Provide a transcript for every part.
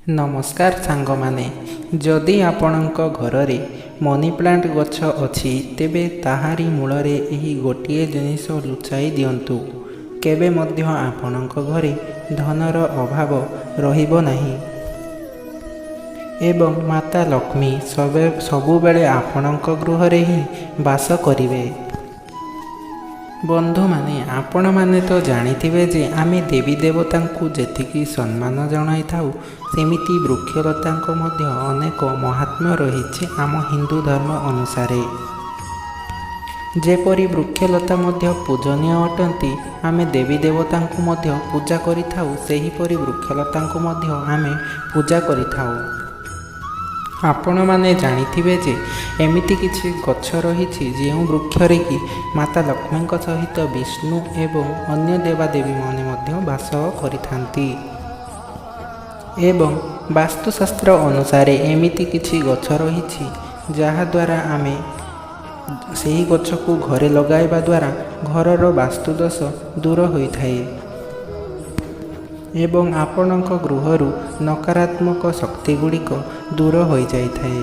ନମସ୍କାର ସାଙ୍ଗମାନେ, ଯଦି ଆପଣଙ୍କ ଘରରେ ମନି ପ୍ଲାଣ୍ଟ ଗଛ ଅଛି, ତେବେ ତାହାରି ମୂଳରେ ଏହି ଗୋଟିଏ ଜିନିଷ ଲୁଚାଇ ଦିଅନ୍ତୁ। କେବେ ମଧ୍ୟ ଆପଣଙ୍କ ଘରେ ଧନର ଅଭାବ ରହିବ ନାହିଁ ଏବଂ ମାତା ଲକ୍ଷ୍ମୀ ସବୁବେଳେ ଆପଣଙ୍କ ଗୃହରେ ହିଁ ବାସ କରିବେ। ବନ୍ଧୁମାନେ, ଆପଣମାନେ ତ ଜାଣିଥିବେ ଯେ ଆମେ ଦେବୀ ଦେବତାଙ୍କୁ ଯେତିକି ସମ୍ମାନ ଜଣାଇଥାଉ, ସେମିତି ବୃକ୍ଷଲତାଙ୍କ ମଧ୍ୟ ଅନେକ ମହାତ୍ମ୍ୟ ରହିଛି ଆମ ହିନ୍ଦୁ ଧର୍ମ ଅନୁସାରେ। ଯେପରି ବୃକ୍ଷଲତା ମଧ୍ୟ ପୂଜନୀୟ ଅଟନ୍ତି, ଆମେ ଦେବୀ ଦେବତାଙ୍କୁ ମଧ୍ୟ ପୂଜା କରିଥାଉ, ସେହିପରି ବୃକ୍ଷଲତାଙ୍କୁ ମଧ୍ୟ ଆମେ ପୂଜା କରିଥାଉ। ଆପଣମାନେ ଜାଣିଥିବେ ଯେ ଏମିତି କିଛି ଗଛ ରହିଛି, ଯେଉଁ ବୃକ୍ଷରେ କି ମାତା ଲକ୍ଷ୍ମୀଙ୍କ ସହିତ ବିଷ୍ଣୁ ଏବଂ ଅନ୍ୟ ଦେବାଦେବୀମାନେ ମଧ୍ୟ ବାସ କରିଥାନ୍ତି। ଏବଂ ବାସ୍ତୁଶାସ୍ତ୍ର ଅନୁସାରେ ଏମିତି କିଛି ଗଛ ରହିଛି, ଯାହାଦ୍ୱାରା ଆମେ ସେହି ଗଛକୁ ଘରେ ଲଗାଇବା ଦ୍ୱାରା ଘରର ବାସ୍ତୁଦୋଷ ଦୂର ହୋଇଥାଏ ଏବଂ ଆପଣଙ୍କ ଗୃହରୁ ନକାରାତ୍ମକ ଶକ୍ତିଗୁଡ଼ିକ ଦୂର ହୋଇଯାଇଥାଏ,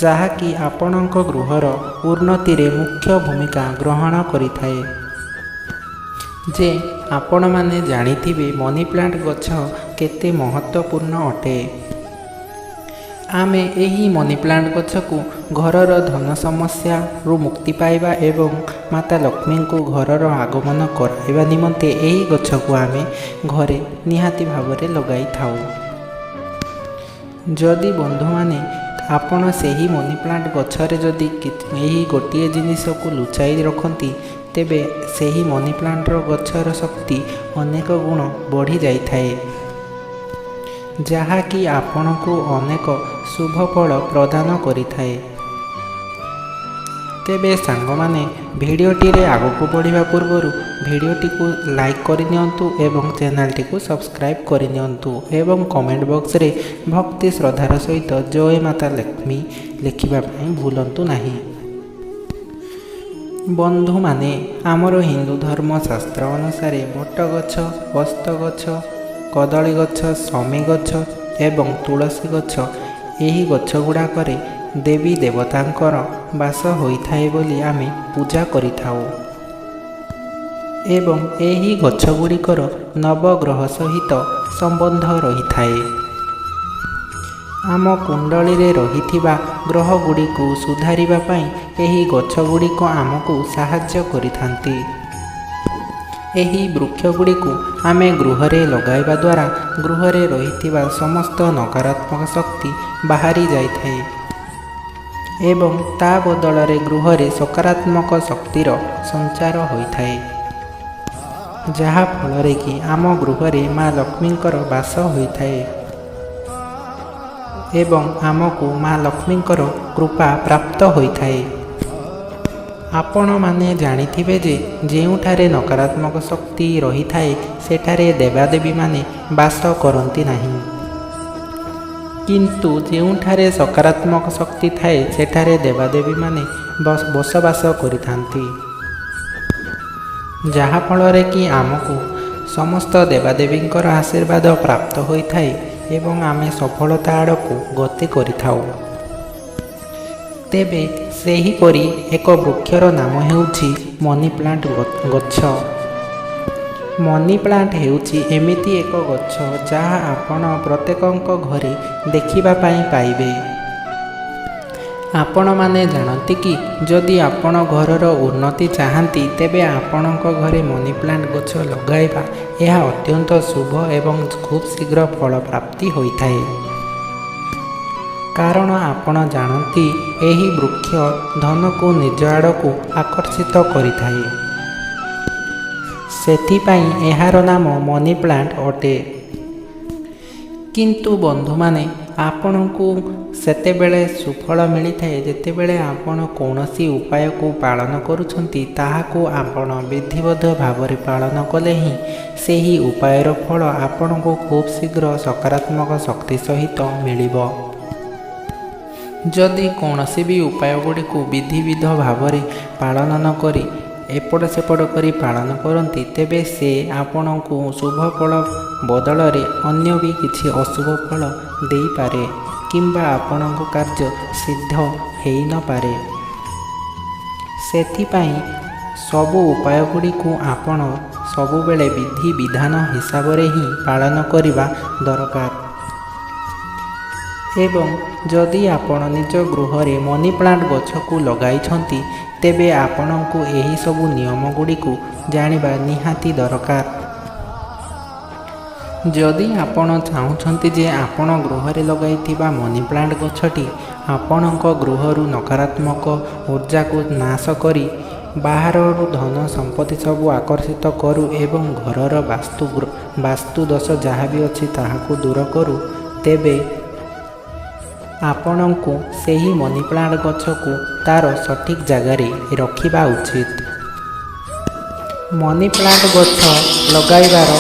ଯାହାକି ଆପଣଙ୍କ ଗୃହର ଉନ୍ନତିରେ ମୁଖ୍ୟ ଭୂମିକା ଗ୍ରହଣ କରିଥାଏ। ଯେ ଆପଣମାନେ ଜାଣିଥିବେ ମନି ପ୍ଲାଣ୍ଟ ଗଛ କେତେ ମହତ୍ତ୍ୱପୂର୍ଣ୍ଣ ଅଟେ। ଆମେ ଏହି ମନି ପ୍ଲାଣ୍ଟ ଗଛକୁ ଘରର ଧନ ସମସ୍ୟାରୁ ମୁକ୍ତି ପାଇବା ଏବଂ ମାତା ଲକ୍ଷ୍ମୀଙ୍କୁ ଘରର ଆଗମନ କରାଇବା ନିମନ୍ତେ ଏହି ଗଛକୁ ଆମେ ଘରେ ନିହାତି ଭାବରେ ଲଗାଇଥାଉ। ଯଦି ବନ୍ଧୁମାନେ, ଆପଣ ସେହି ମନି ପ୍ଲାଣ୍ଟ ଗଛରେ ଯଦି ଏହି ଗୋଟିଏ ଜିନିଷକୁ ଲୁଚାଇ ରଖନ୍ତି, ତେବେ ସେହି ମନି ପ୍ଲାଣ୍ଟର ଗଛର ଶକ୍ତି ଅନେକ ଗୁଣ ବଢ଼ିଯାଇଥାଏ, ଯାହାକି ଆପଣଙ୍କୁ ଅନେକ ଶୁଭ ଫଳ ପ୍ରଦାନ କରିଥାଏ। ତେବେ ସାଙ୍ଗମାନେ, ଭିଡ଼ିଓଟିରେ ଆଗକୁ ବଢ଼ିବା ପୂର୍ବରୁ ଭିଡ଼ିଓଟିକୁ ଲାଇକ୍ କରିନିଅନ୍ତୁ ଏବଂ ଚ୍ୟାନେଲଟିକୁ ସବସ୍କ୍ରାଇବ୍ କରିନିଅନ୍ତୁ ଏବଂ କମେଣ୍ଟ ବକ୍ସରେ ଭକ୍ତି ଶ୍ରଦ୍ଧାର ସହିତ ଜୟ ମାତା ଲକ୍ଷ୍ମୀ ଲେଖିବା ପାଇଁ ଭୁଲନ୍ତୁ ନାହିଁ। ବନ୍ଧୁମାନେ, ଆମର ହିନ୍ଦୁ ଧର୍ମ ଶାସ୍ତ୍ର ଅନୁସାରେ ବଟ ଗଛ, ଓସ୍ତ ଗଛ, କଦଳୀ ଗଛ, ଶମି ଗଛ ଏବଂ ତୁଳସୀ ଗଛ, ଏହି ଗଛ ଗୁଡ଼ାକରେ ଦେବୀ ଦେବତାଙ୍କର ବାସ ହୋଇଥାଏ ବୋଲି ଆମେ ପୂଜା କରିଥାଉ ଏବଂ ଏହି ଗଛ ଗୁଡ଼ିକର ନବଗ୍ରହ ସହିତ ସମ୍ବନ୍ଧ ରହିଥାଏ। ଆମ କୁଣ୍ଡଳୀରେ ରହିଥିବା ଗ୍ରହ ଗୁଡ଼ିକୁ ସୁଧାରିବା ପାଇଁ ଏହି ଗଛ ଗୁଡ଼ିକ ଆମକୁ ସାହାଯ୍ୟ କରିଥାନ୍ତି। ଏହି ବୃକ୍ଷ ଗୁଡ଼ିକୁ ଆମେ ଗୃହରେ ଲଗାଇବା ଦ୍ୱାରା ଗୃହରେ ରହିଥିବା ସମସ୍ତ ନକାରାତ୍ମକ ଶକ୍ତି ବାହାରି ଯାଇଥାଏ ଏବଂ ତା ବଦଳରେ ଗୃହରେ ସକାରାତ୍ମକ ଶକ୍ତିର ସଞ୍ଚାର ହୋଇଥାଏ, ଯାହାଫଳରେ କି ଆମ ଗୃହରେ ମା ଲକ୍ଷ୍ମୀଙ୍କର ବାସ ହୋଇଥାଏ ଏବଂ ଆମକୁ ମା ଲକ୍ଷ୍ମୀଙ୍କର କୃପା ପ୍ରାପ୍ତ ହୋଇଥାଏ। ଆପଣମାନେ ଜାଣିଥିବେ ଯେ ଯେଉଁଠାରେ ନକାରାତ୍ମକ ଶକ୍ତି ରହିଥାଏ, ସେଠାରେ ଦେବାଦେବୀମାନେ ବାସ କରନ୍ତି ନାହିଁ। କିନ୍ତୁ ଯେଉଁଠାରେ ସକାରାତ୍ମକ ଶକ୍ତି ଥାଏ, ସେଠାରେ ଦେବାଦେବୀମାନେ ବସବାସ କରିଥାନ୍ତି, ଯାହାଫଳରେ କି ଆମକୁ ସମସ୍ତ ଦେବାଦେବୀଙ୍କର ଆଶୀର୍ବାଦ ପ୍ରାପ୍ତ ହୋଇଥାଏ ଏବଂ ଆମେ ସଫଳତା ଆଡ଼କୁ ଗତି କରିଥାଉ। ତେବେ ସେହିପରି ଏକ ବୃକ୍ଷର ନାମ ହେଉଛି ମନି ପ୍ଲାଣ୍ଟ ଗଛ। ମନି ପ୍ଲାଣ୍ଟ ହେଉଛି ଏମିତି ଏକ ଗଛ, ଯାହା ଆପଣ ପ୍ରତ୍ୟେକଙ୍କ ଘରେ ଦେଖିବା ପାଇଁ ପାଇବେ। ଆପଣମାନେ ଜାଣନ୍ତି କି, ଯଦି ଆପଣ ଘରର ଉନ୍ନତି ଚାହାନ୍ତି, ତେବେ ଆପଣଙ୍କ ଘରେ ମନି ପ୍ଲାଣ୍ଟ ଗଛ ଲଗାଇବା ଏହା ଅତ୍ୟନ୍ତ ଶୁଭ ଏବଂ ଖୁବ୍ ଶୀଘ୍ର ଫଳ ପ୍ରାପ୍ତି ହୋଇଥାଏ। କାରଣ ଆପଣ ଜାଣନ୍ତି, ଏହି ବୃକ୍ଷ ଧନକୁ ନିଜ ଆଡ଼କୁ ଆକର୍ଷିତ କରିଥାଏ। ସେଥିପାଇଁ ଏହାର ନାମ ମନି ପ୍ଲାଣ୍ଟ ଅଟେ। କିନ୍ତୁ ବନ୍ଧୁମାନେ, ଆପଣଙ୍କୁ ସେତେବେଳେ ସୁଫଳ ମିଳିଥାଏ, ଯେତେବେଳେ ଆପଣ କୌଣସି ଉପାୟକୁ ପାଳନ କରୁଛନ୍ତି। ତାହାକୁ ଆପଣ ବିଧିବଦ୍ଧ ଭାବରେ ପାଳନ କଲେ ହିଁ ସେହି ଉପାୟର ଫଳ ଆପଣଙ୍କୁ ଖୁବ୍ ଶୀଘ୍ର ସକାରାତ୍ମକ ଶକ୍ତି ସହିତ ମିଳିବ। ଯଦି କୌଣସି ବି ଉପାୟ ଗୁଡ଼ିକୁ ବିଧିବିଧ ଭାବରେ ପାଳନ ନ କରି ଏପଟ ସେପଟ କରି ପାଳନ କରନ୍ତି, ତେବେ ସେ ଆପଣଙ୍କୁ ଶୁଭ ଫଳ ବଦଳରେ ଅନ୍ୟ ବି କିଛି ଅଶୁଭ ଫଳ ଦେଇପାରେ କିମ୍ବା ଆପଣଙ୍କ କାର୍ଯ୍ୟ ସିଦ୍ଧ ହେଇନପାରେ। ସେଥିପାଇଁ ସବୁ ଉପାୟଗୁଡ଼ିକୁ ଆପଣ ସବୁବେଳେ ବିଧି ବିଧାନ ହିସାବରେ ହିଁ ପାଳନ କରିବା ଦରକାର। ଏବଂ ଯଦି ଆପଣ ନିଜ ଗୃହରେ ମନି ପ୍ଲାଣ୍ଟ ଗଛକୁ ଲଗାଇଛନ୍ତି, ତେବେ ଆପଣଙ୍କୁ ଏହିସବୁ ନିୟମଗୁଡ଼ିକୁ ଜାଣିବା ନିହାତି ଦରକାର। ଯଦି ଆପଣ ଚାହୁଁଛନ୍ତି ଯେ ଆପଣ ଗୃହରେ ଲଗାଇଥିବା ମନି ପ୍ଲାଣ୍ଟ ଗଛଟି ଆପଣଙ୍କ ଗୃହରୁ ନକାରାତ୍ମକ ଉର୍ଜାକୁ ନାଶ କରି ବାହାରରୁ ଧନ ସମ୍ପତ୍ତି ସବୁ ଆକର୍ଷିତ କରୁ ଏବଂ ଘରର ବାସ୍ତୁ ଦୋଷ ଯାହା ବି ଅଛି ତାହାକୁ ଦୂର କରୁ, ତେବେ ଆପଣଙ୍କୁ ସେହି ମନି ପ୍ଲାଣ୍ଟ ଗଛକୁ ତା'ର ସଠିକ୍ ଜାଗାରେ ରଖିବା ଉଚିତ। ମନି ପ୍ଲାଣ୍ଟ ଗଛ ଲଗାଇବାର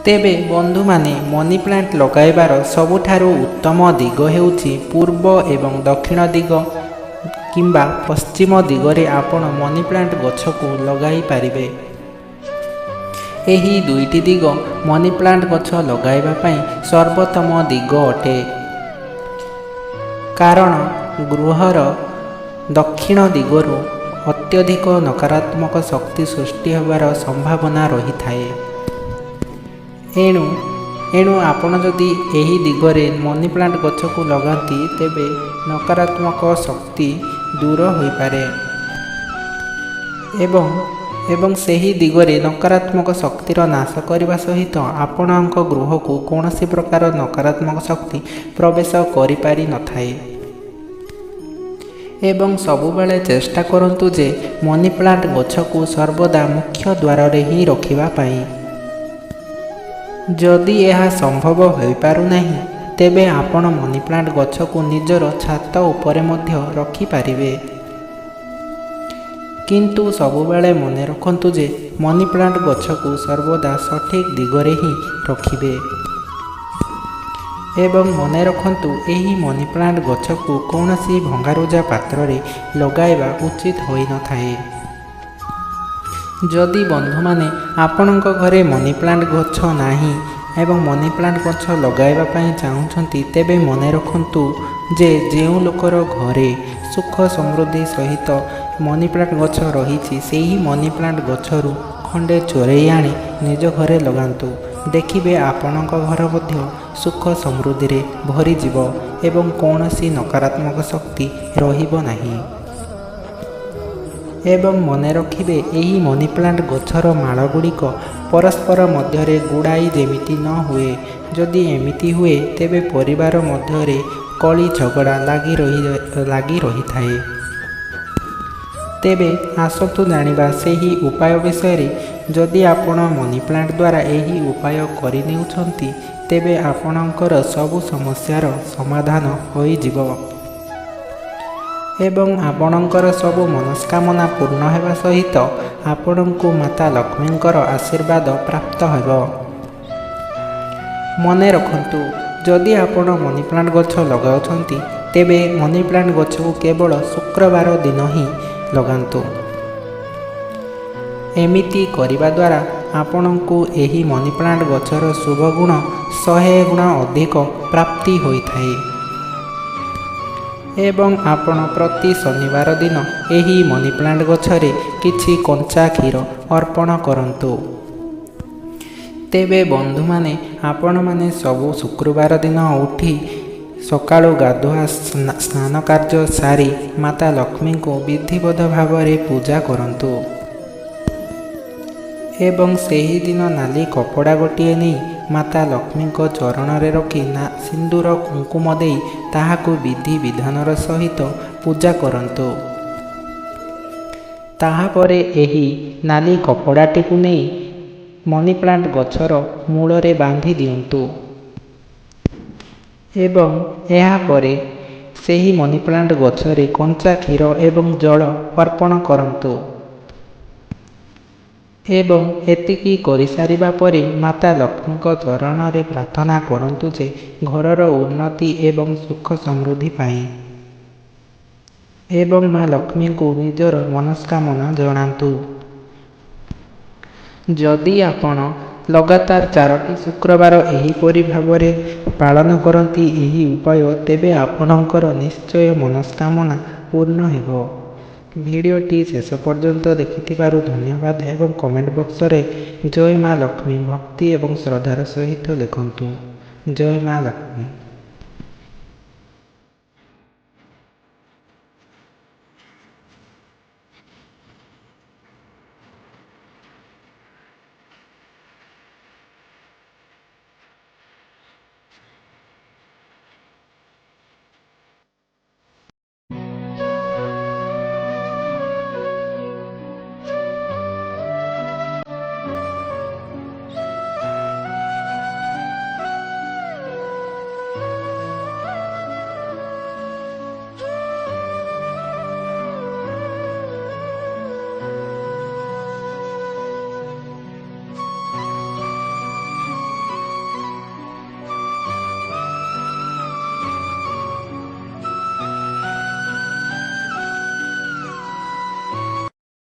ତେବେ ବନ୍ଧୁମାନେ, ମନି ପ୍ଲାଣ୍ଟ ଲଗାଇବାର ସବୁଠାରୁ ଉତ୍ତମ ଦିଗ ହେଉଛି ପୂର୍ବ ଏବଂ ଦକ୍ଷିଣ ଦିଗ କିମ୍ବା ପଶ୍ଚିମ ଦିଗରେ ଆପଣ ମନି ପ୍ଲାଣ୍ଟ ଗଛକୁ ଲଗାଇ ପାରିବେ। ଏହି ଦୁଇଟି ଦିଗ ମନି ପ୍ଲାଣ୍ଟ ଗଛ ଲଗାଇବା ପାଇଁ ସର୍ବୋତ୍ତମ ଦିଗ ଅଟେ, କାରଣ ଗୃହର ଦକ୍ଷିଣ ଦିଗରୁ ଅତ୍ୟଧିକ ନକାରାତ୍ମକ ଶକ୍ତି ସୃଷ୍ଟି ହେବାର ସମ୍ଭାବନା ରହିଥାଏ। ଏଣୁ ଆପଣ ଯଦି ଏହି ଦିଗରେ ମନି ପ୍ଲାଣ୍ଟ ଗଛକୁ ଲଗାନ୍ତି, ତେବେ ନକାରାତ୍ମକ ଶକ୍ତି ଦୂର ହୋଇପାରେ ଏବଂ ସେହି ଦିଗରେ ନକାରାତ୍ମକ ଶକ୍ତିର ନାଶ କରିବା ସହିତ ଆପଣଙ୍କ ଗୃହକୁ କୌଣସି ପ୍ରକାର ନକାରାତ୍ମକ ଶକ୍ତି ପ୍ରବେଶ କରିପାରିନଥାଏ। ଏବଂ ସବୁବେଳେ ଚେଷ୍ଟା କରନ୍ତୁ ଯେ ମନି ପ୍ଲାଣ୍ଟ ଗଛକୁ ସର୍ବଦା ମୁଖ୍ୟ ଦ୍ୱାରରେ ହିଁ ରଖିବା ପାଇଁ। ଯଦି ଏହା ସମ୍ଭବ ହୋଇପାରୁନାହିଁ, ତେବେ ଆପଣ ମନି ପ୍ଲାଣ୍ଟ ଗଛକୁ ନିଜର ଛାତ ଉପରେ ମଧ୍ୟ ରଖିପାରିବେ। କିନ୍ତୁ ସବୁବେଳେ ମନେ ରଖନ୍ତୁ ଯେ ମନି ପ୍ଲାଣ୍ଟ ଗଛକୁ ସର୍ବଦା ସଠିକ୍ ଦିଗରେ ହିଁ ରଖିବେ। ଏବଂ ମନେ ରଖନ୍ତୁ, ଏହି ମନି ପ୍ଲାଣ୍ଟ ଗଛକୁ କୌଣସି ଭଙ୍ଗାରୁଜା ପାତ୍ରରେ ଲଗାଇବା ଉଚିତ ହୋଇନଥାଏ। ଯଦି ବନ୍ଧୁମାନେ, ଆପଣଙ୍କ ଘରେ ମନି ପ୍ଲାଣ୍ଟ ଗଛ ନାହିଁ ଏବଂ ମନି ପ୍ଲାଣ୍ଟ ଗଛ ଲଗାଇବା ପାଇଁ ଚାହୁଁଛନ୍ତି, ତେବେ ମନେ ରଖନ୍ତୁ ଯେ ଯେଉଁ ଲୋକର ଘରେ ସୁଖ ସମୃଦ୍ଧି ସହିତ ମନି ପ୍ଲାଣ୍ଟ ଗଛ ରହିଛି, ସେହି ମନି ପ୍ଲାଣ୍ଟ ଗଛରୁ ଖଣ୍ଡେ ଚୋରେଇ ଆଣି ନିଜ ଘରେ ଲଗାନ୍ତୁ। ଦେଖିବେ, ଆପଣଙ୍କ ଘର ମଧ୍ୟ ସୁଖ ସମୃଦ୍ଧିରେ ଭରିଯିବ ଏବଂ କୌଣସି ନକାରାତ୍ମକ ଶକ୍ତି ରହିବ ନାହିଁ। ଏବଂ ମନେ ରଖିବେ, ଏହି ମନି ପ୍ଲାଣ୍ଟ ଗଛର ମାଳଗୁଡ଼ିକ ପରସ୍ପର ମଧ୍ୟରେ ଗୁଡ଼ାଇ ଯେମିତି ନ ହୁଏ। ଯଦି ଏମିତି ହୁଏ, ତେବେ ପରିବାର ମଧ୍ୟରେ କଳି ଝଗଡ଼ା ଲାଗି ରହିଥାଏ। ତେବେ ଆସନ୍ତୁ ଜାଣିବା ସେହି ଉପାୟ ବିଷୟରେ। ଯଦି ଆପଣ ମନି ପ୍ଲାଣ୍ଟ ଦ୍ୱାରା ଏହି ଉପାୟ କରିନେଉଛନ୍ତି, ତେବେ ଆପଣଙ୍କର ସବୁ ସମସ୍ୟାର ସମାଧାନ ହୋଇଯିବ ଏବଂ ଆପଣଙ୍କର ସବୁ ମନସ୍କାମନା ପୂର୍ଣ୍ଣ ହେବା ସହିତ ଆପଣଙ୍କୁ ମାତା ଲକ୍ଷ୍ମୀଙ୍କର ଆଶୀର୍ବାଦ ପ୍ରାପ୍ତ ହେବ। ମନେ ରଖନ୍ତୁ, ଯଦି ଆପଣ ମନି ପ୍ଲାଣ୍ଟ ଗଛ ଲଗାଉଛନ୍ତି, ତେବେ ମନି ପ୍ଲାଣ୍ଟ ଗଛକୁ କେବଳ ଶୁକ୍ରବାର ଦିନ ହିଁ ଲଗାନ୍ତୁ। ଏମିତି କରିବା ଦ୍ୱାରା ଆପଣଙ୍କୁ ଏହି ମନି ପ୍ଲାଣ୍ଟ ଗଛର ଶୁଭ ଗୁଣ 100 ଗୁଣ ଅଧିକ ପ୍ରାପ୍ତି ହୋଇଥାଏ। ଏବଂ ଆପଣ ପ୍ରତି ଶନିବାର ଦିନ ଏହି ମନି ପ୍ଲାଣ୍ଟ ଗଛରେ କିଛି କଞ୍ଚା କ୍ଷୀର ଅର୍ପଣ କରନ୍ତୁ। ତେବେ ବନ୍ଧୁମାନେ, ଆପଣମାନେ ସବୁ ଶୁକ୍ରବାର ଦିନ ଉଠି ସକାଳୁ ଗାଧୁଆ ସ୍ନାନ କାର୍ଯ୍ୟ ସାରି ମାତା ଲକ୍ଷ୍ମୀଙ୍କୁ ବିଧିବଦ୍ଧ ଭାବରେ ପୂଜା କରନ୍ତୁ ଏବଂ ସେହିଦିନ ନାଲି କପଡ଼ା ଗୋଟିଏ ନେଇ ମାତା ଲକ୍ଷ୍ମୀଙ୍କ ଚରଣରେ ରଖି ନା ସିନ୍ଦୁର କୁଙ୍କୁମ ଦେଇ ତାହାକୁ ବିଧି ବିଧାନର ସହିତ ପୂଜା କରନ୍ତୁ। ତାହାପରେ ଏହି ନାଲି କପଡ଼ାଟିକୁ ନେଇ ମନି ପ୍ଲାଣ୍ଟ ଗଛର ମୂଳରେ ବାନ୍ଧି ଦିଅନ୍ତୁ ଏବଂ ଏହାପରେ ସେହି ମନି ପ୍ଲାଣ୍ଟ ଗଛରେ କଞ୍ଚା କ୍ଷୀର ଏବଂ ଜଳ ଅର୍ପଣ କରନ୍ତୁ। ଏବଂ ଏତିକି କରିସାରିବା ପରେ ମାତା ଲକ୍ଷ୍ମୀଙ୍କ ଚରଣରେ ପ୍ରାର୍ଥନା କରନ୍ତୁ ଯେ ଘରର ଉନ୍ନତି ଏବଂ ସୁଖ ସମୃଦ୍ଧି ପାଇଁ। ଏବଂ ମା ଲକ୍ଷ୍ମୀଙ୍କୁ ନିଜର ମନସ୍କାମନା ଜଣାନ୍ତୁ। ଯଦି ଆପଣ ଲଗାତାର 4ଟି ଶୁକ୍ରବାର ଏହିପରି ଭାବରେ ପାଳନ କରନ୍ତି ଏହି ଉପାୟ, ତେବେ ଆପଣଙ୍କର ନିଶ୍ଚୟ ମନସ୍କାମନା ପୂର୍ଣ୍ଣ ହେବ। ଭିଡ଼ିଓଟି ଶେଷ ପର୍ଯ୍ୟନ୍ତ ଦେଖିଥିବାରୁ ଧନ୍ୟବାଦ ଏବଂ କମେଣ୍ଟ ବକ୍ସରେ ଜୟ ମା ଲକ୍ଷ୍ମୀ ଭକ୍ତି ଏବଂ ଶ୍ରଦ୍ଧାର ସହିତ ଲେଖନ୍ତୁ। ଜୟ ମା ଲକ୍ଷ୍ମୀ।